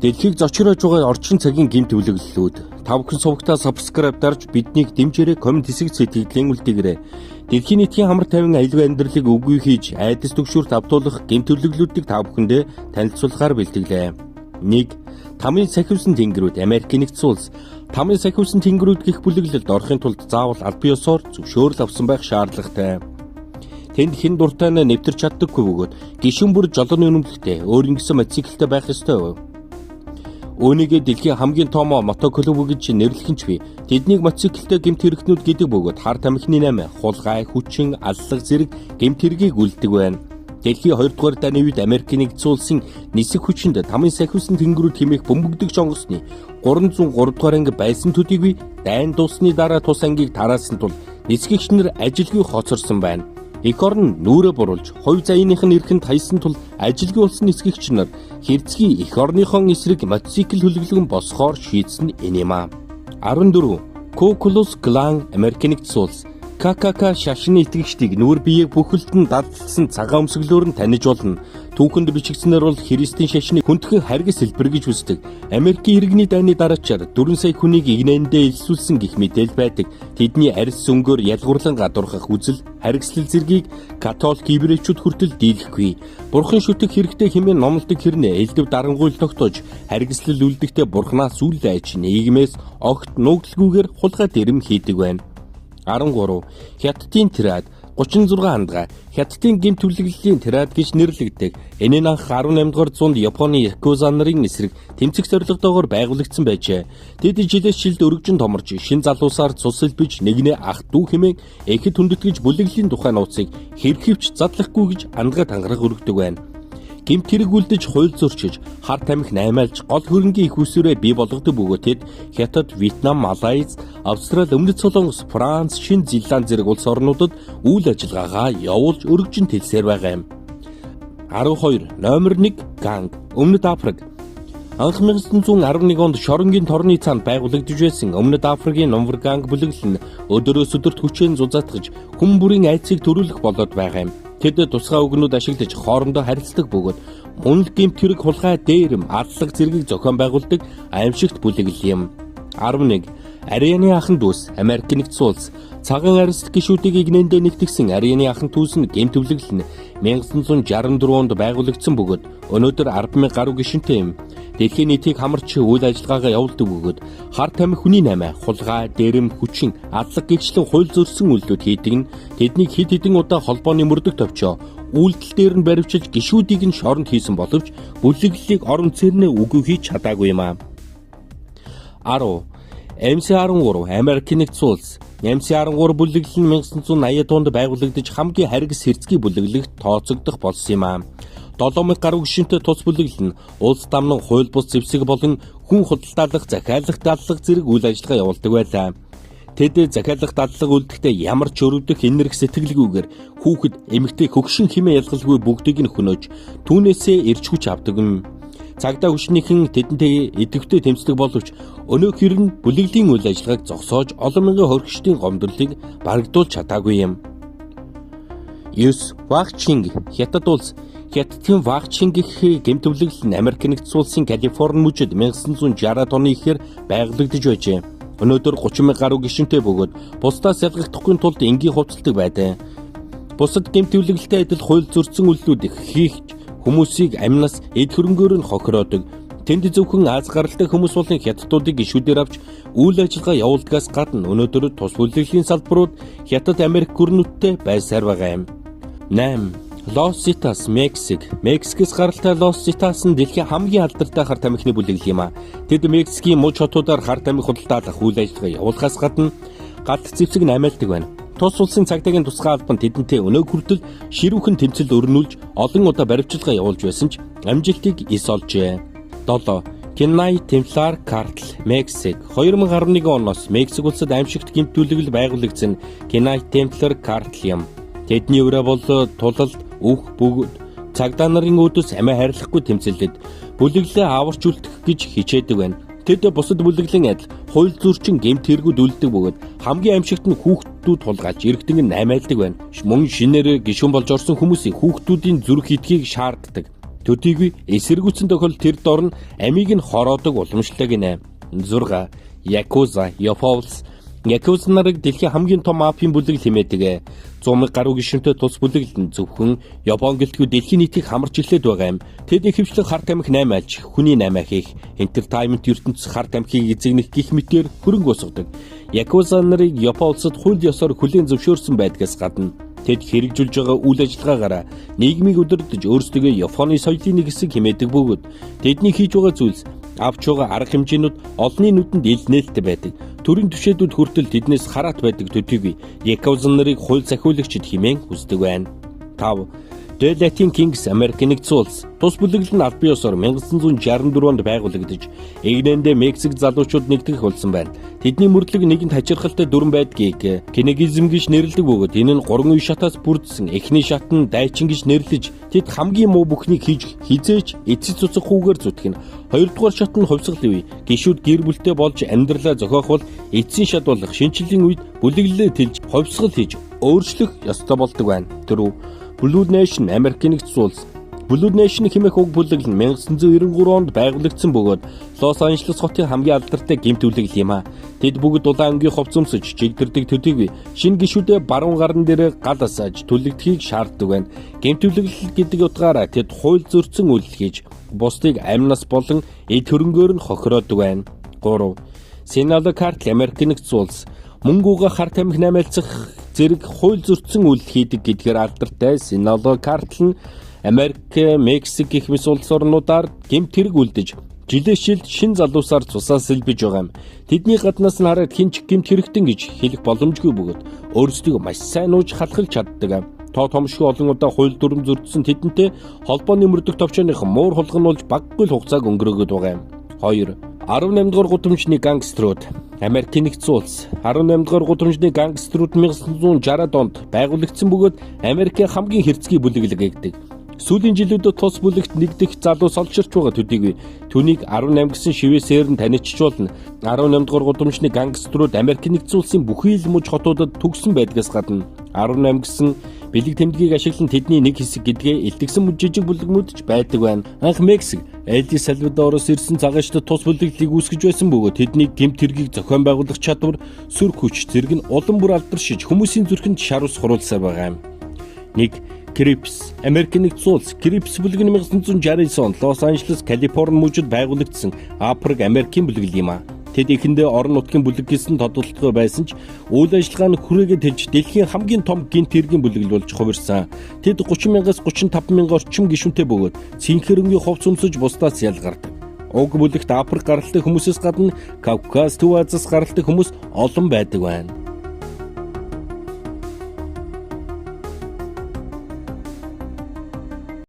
Дэлхийг зочроож байгаа орчин цагийн гэмт өвлөглөлүүд. Та бүхэн сувагтаа subscribe дарж биднийг дэмжээрэй, коммент хэсэг сэтгэгдлийн үлдээгээрэй. Дэлхийн нийтийн хамар тайван аюулгүй амьдралыг үгүй хийж айдас түгшүүрт автуулах гэмт өвлөглүүдийг та бүхэндээ танилцуулахаар бэлтгэлээ. 1. Тамын сахиусан тэнгэрүүд Америкийн нэгдсэн улс. Тамын сахиусан тэнгэрүүд гэх бүлэглэлд орохын тулд заавал албан ёсоор зөвшөөрөл авсан байх шаардлагатай. Тэнд хэн дуртай нь нэвтэрч чаддаггүй бөгөөд гишүүн бүр жолооны үнэмлэхтэй өөрийн гэсэн мотоциклтэй байх ёстой. Үүнийгээ дэлхийн хамгийн том мотоклуб гэж нэрлэх нь ч бий. Тэднийг мотоциклтэй гэмт хэрэгтнүүд гэдэг бөгөөд хар тамхины 8, хулгай, хүчин, аллах зэрэг гэмт хэргийг үлддэг байна. Дэлхийн 2 дугаар дайны үед Америкийн нэгдсэн улсын нисэх хүчинд тамын сахиусан тэнгэрүүд хэмээх бөмбөгдөгч онгоцны 303 дугаар анги байсан төдийгүй дайн дууссаны дараа тус ангийг тараасан тул нисгэгч нар ажилгүй хоцорсон байна. Эх орн нүрээ буруулж, хувь заяаных нь эрхэнд хаясан тул ажилгүй болсон нисгэгч нар хэрцгий эх орныхон эсрэг мотоцикл хөлөглөн босгоор шийдсэн энэ юм аа. 14. Ку Клукс Клан Америкийн нэгдсэн улс. ККК шашны итгэгчдийг нүүр биеийг бүхэлд нь дадалсан цагаан өмсгөлөөр нь таних болно. Түүхэнд бичигдсэнээр бол христийн шашны хүндхэн харгас хэлбэр гэж үздэг. Америкийн иргэний дайны дараачаар 4 сая хүнийг игнэндээ элсүүлсэн гэх мэтэл байдаг. Тэдний арьс өнгөөр ялгуурлан гадуурхах үзэл, харгислал зэргийг католик еврейчүүд хүртэл дийлэхгүй. Бурхан шүтэх хэрэгтэй хэмээн номлодог хэрнээ элдэв дарангуйл тогтоож, харгислал үлдэхдээ бурханаас үл айж нийгмээс огт нуугдалгүйгээр хулгай дэрэм хийдэг байна. 13. Хятадын триад 36 хандгай Хятадын гэмт түлэглэлийн триад гэж нэрлэгддэг. Энэ нь анх 18 дугаар зуунд Японы якуза нарын эсрэг тэмцэх зорилготойгоор байгуулагдсан байжээ. Тэд жилээс жилд өргөжин томорж, шин залуусаар цус элбэж, нэгнээ ах дүү хэмээн эхэд хүндэтгэж бүлэглэлийн тухай нууцыг хэрхэвч задлахгүй гэж андгай тангараг өргөдөг байна. Гэмт хэрэг үлдэж, хууль зөрчиж, хар тамхи наймаалж, гол хөрөнгийн их усүрээ бий болгодог бөгөөд тэд Хятад, Вьетнам, Малайз, Австрали, Өмнөд Солонгос, Франц, Шинэ Зеланд зэрэг улс орнуудад үйл ажиллагаагаа явуулж өргөжин тэлсээр байгаа юм. 12. Номер 1 Ганг, Өмнөд Африк. Анх 1911 онд Шоронгийн торны цаанд байгуулагдаж байсан Өмнөд Африкийн Номвар Ганг бүлэглэл нь өдөрөөс өдөрт хүчээр зузаатгаж хүн бүрийн айдсыг төрүүлэх болоод байгаа юм. Тэд тусгай үгнүүд ашиглаж хоорондоо харилцдаг бөгөөд мөн л гэмт хэрэг, хулгай, дээрэм, аллах зэргийг зохион байгуулдаг аимшигт бүлэглэл юм. 11. Арианы ахан дүүс Америк нэгдсэн улс. Цагаан арьс гишүүдийг игнэндээ нэгтгсэн Арианы ахан дүүс нь гэмт бүлэглэл нь 1964 онд байгуулагдсан бөгөөд өнөөдөр 10,000 гаруй гишүүнтэй юм. Дэлхийн нийтийг хамарч үйл ажиллагаагаа явуулдаг бөгөөд хар тамхи хүний 8, хулгай, дээрэм, хүчин, аллах гэгчлэн хууль зөрчсөн үйлдэлүүд хийдэг нь тэднийг хэд хэдэн удаа холбооны мөрдөх товчоо үйлдэл дээр нь баривчилж гишүүдийг нь шоронд хийсэн боловч бүлэглэлийг орон цэрнээ үгүй хийж чадаагүй юм аа. 10. MC13 Америкийн нэгдсэн улс. MC13 бүлэглэл нь 1980 онд байгуулагдаж хамгийн харгас хэрцгий бүлэглэгт тооцогдох болсон юм аа. 7000 гаруй гишүүнтэй тус бүлэглэл нь улс дамнан хууль бус зэвсэг болон хүн худалдаалах, захиалах, дадлах зэрэг үйл ажиллагаа явуулдаг байлаа. Тэд захиалах, дадлага үлдэхдээ ямар ч өрөвдөх энэрх сэтгэлгүйгээр хүүхэд, эмэгтэй, хөгшин хэмээн ялгалгүй бүгдийг нь хөнөөж түүнээсээ эрч хүч авдаг юм. Цагдаа хүчнийхэн тэдэнтэй идэвхтэй тэмцдэг боловч өнөөх хэрэг нь бүлэглэлийн үйл ажиллагааг зогсоож олон мянган хоригчдын гомдлыг барагдуулж чадаагүй юм. 9. Вахчинг Хятад улс. Хятадын Вахчинг гэх гэмт бүлэглэл нь Америк нэгдсэн улсын Калифорни мужид 1960-ад оны ихээр байгуулагдаж байжээ. Өнөөдөр 30 мянга гаруй гишүүнтэй бөгөөд бусдаас ялгахдахгүй тулд энгийн хувцалдаг байдаг. Бусад гэмт бүлэглэлтэй адил хууль зөрчсөн үйлдэлүүд хийх хүмүүсийг амнаас эд хөрөнгөөр нь хохироодог. Тэнд зөвхөн аз гаралтай хүмүүс болон хятадуудыг гишүүдээр авч үйл ажиллагаа явуулдгаас гадна өнөөдөр тус бүлэглэлийн салбарууд Хятад, Америк гүрнүүдтэй байсаар байгаа юм. 8. Лос Ситас, Мексик. Мексикээс гаралтай Лос Ситас нь дэлхийн хамгийн алдартай хар тамхины бүлэглэл юм а. Тэд Мексикийн муж хотуудаар хар тамхи худалдаалах үйл ажиллагаа явуулахаас гадна галт зэвсэг наймаалдаг байна. Тус улсын цагдаагийн тусгай албан тэдэнтэй өнөөг хүртэл ширүүхэн тэмцэл өрнүүлж олон удаа баривчилгаа явуулж байсан ч амжилтыг эс олжээ. 7. Кеннай Темплар Картел, Мексик. 2011 оноос Мексик улсад аимшигт гэмт бүлэглэл байгуулагдсан Кеннай Темплар Картел юм. Тэдний өрөө бол тулалд өөх бүгд цагдаа нарын үүдээс амиа харилцахгүй тэмцэлдэд бүлэглэлээ аварч үлдэх гэж хичээдэг байна. Тэд бусад бүлэглэлийн адил хууль зөрчин гэмт хэрэгүүд үлддэг бөгөөд хамгийн аимшигт нь хүүхдүүд хулгайлж эргэтэн нь наймаалдаг байна. Мөн шинээр гишүүн болж орсон хүмүүсийн хүүхдүүдийн зүрх идэхийг шаарддаг. Төдийгүй эсэргүүцсэн тохиолдолд тэр дор нь амийг нь хороодог уламжлалтай гинэ. 6. Якуза, Япон улс. Якуза нарыг дэлхийн хамгийн том мафийн бүлэг хэмээдэг. 100 мянга гаруй гишүүнтэй тус бүлэглэл нь зөвхөн Япон гэлтгүй дэлхийн нийтийг хамарч эхлээд байгаа юм. Тэд ихэвчлэн хар тамхи 8 альж, хүний 8 хийх, entertainment ертөнцийн хар тамхиг эзэгнэх гих мэтээр хөрөнгө босгодог. Якуза нарыг Япон улсад хууль ёсоор хүлээн зөвшөөрсөн байдгаас гадна тэд хэрэгжүүлж байгаа үйл ажиллагаагаараа нийгмийг удирдах, өөрсдөө Японы соёлын нэг хэсэг хэмээдэг бөгөөд тэдний хийж байгаа зүйлс, авч байгаа арга хэмжээнүүд олонний нүдэнд ил нээлттэй байдаг. Төрийн түшээдүүд хүртэл тэднээс хараат байдаг төдийгүй Якуза нарыг хууль сахиулагчид хэмээн үздэг байна. 5. The Latin Kings, Америк Нэгдсэн Улс. Тус бүлэглэл нь албан ёсоор 1964 онд байгуулагдаж, эгнээндээ Мексик залуучууд нэгтгэх болсон байна. Тэдний мөрдлөг нэгэнт хачирхалтай дүрм байдгийг кенегизм гэж нэрлэдэг бөгөөд энэ нь гурван үе шатаас бүрдсэн. Эхний шат нь дайчин гэж нэрлэж, тэд хамгийн муу бүхнийг хийж хизээч эцэс цуцахгүйгээр зүтгэнэ. Хоёрдугаар шат нь хувьсгалын үе. Гишүүд гэр бүлтэй болж амьдралаа зохиох бол эцсийн шат болох шинэчлэлийн үед бүлэглэлээ тэлж, хувьсгал хийж өөрчлөх ёстой болдог байна. 4. Blue Nation, Америк Нэгдсэн Улс. Blue Nation хэмээх уг бүлэглэл нь 1993 онд байгуулагдсан бөгөөд Лос Анжелес хотын хамгийн алдартай гэмт бүлэглэл юм а. Тэд бүгд улаан өнгийн хувцас өмсөж чигдэрдэг төдийгүй шинэ гишүүдээ баруун гарын дээр гал асааж түлэгдэхийг шаарддаг байна. Гэмт бүлэглэл гэдэг утгаараа тэд хууль зөрчсөн үйлдэл хийж, бусдыг амь нас болон эд хөрөнгөөр нь хохироодог байна. 3. Sinaloa Cartel, Америк Нэгдсэн Улс. Мөнгө угаах, хар тамхи наймаалцах зэрэг хууль зөрчсөн үйлдэл хийдэг гэдгээр алдартай Sinaloa Cartel нь Америк, Мексик гэх мэт улс орнуудаар гэмт хэрэг үлдэж, жилээс жилд шинэ залуусаар цусаа сэлбэж байгаа юм. Тэдний гаднаас нь хараад хэн ч гэмт хэрэгтэн гэж хэлэх боломжгүй бөгөөд өөрсдийгөө маш сайн нууж халахалж чаддаг. Тоо томшгүй олон удаа хууль дүрм зөрчсөн тэдэнтэй холбооны мөрдөх товчооных муур хулган болж багагүй л хугацааг өнгөрөөгöd байгаа юм. 2. 18 дугаар гудамжны гангстерууд, Америк Нэгдсэн Улс. 18 дугаар гудамжны гангстерууд 1960-ад онд байгуулагдсан бөгөөд Америкийн хамгийн хэрцгий бүлэглэг гэдэг. Сүүлийн жилүүдэд тус бүлэгт нэгдэх залуус олширч байгаа төдийгүй түүнийг 18 гэсэн шивээсээр нь таничж болно. 18 дугаар гудамжны гангстерууд Америк Нэгдсэн Улсын бүхий л мужи хотуудад төгссөн байдгаас гадна 18 гэсэн бэлэг тэмдгийг ашиглан тэдний нэг хэсэг гэдгээ илтгэсэн жижиг бүлгэмүүд ч байдаг байна. Анх Мексик, Эл Сальвадороос ирсэн цагаачдад тус бүлэглэлийг үүсгэж байсан бөгөөд тэдний гэмт хэргийг зохион байгуулах чадвар, сүр хүч зэрэг нь улам бүр алдаршиж, хүмүүсийн зүрхэнд шар ус хуруулсаар байгаа юм. 1. Crips, Америк Нэгдсэн Улс. Crips бүлэг нь 1969 онд Лос Анжелес, Калифорни мужид байгуулагдсан Африк Америкийн бүлэг юм а. Тэд эхэндээ орон нутгийн бүлэг гэсэн тодорхойлолттой байсан ч үйл ажиллагаа нь хүрээгээ тэлж, дэлхийн хамгийн том гэмт хэргийн бүлэг болж хувирсан. Тэд 30 мянгаас 35 мянга орчим гишүүнтэй бөгөөд цэнхэр өнгийн хувцас өмсөж бусдаас ялгардаг. Уг бүлэгт Африк гаралтай хүмүүсээс гадна Кавказ, Төв Азиас гаралтай хүмүүс олон байдаг байна.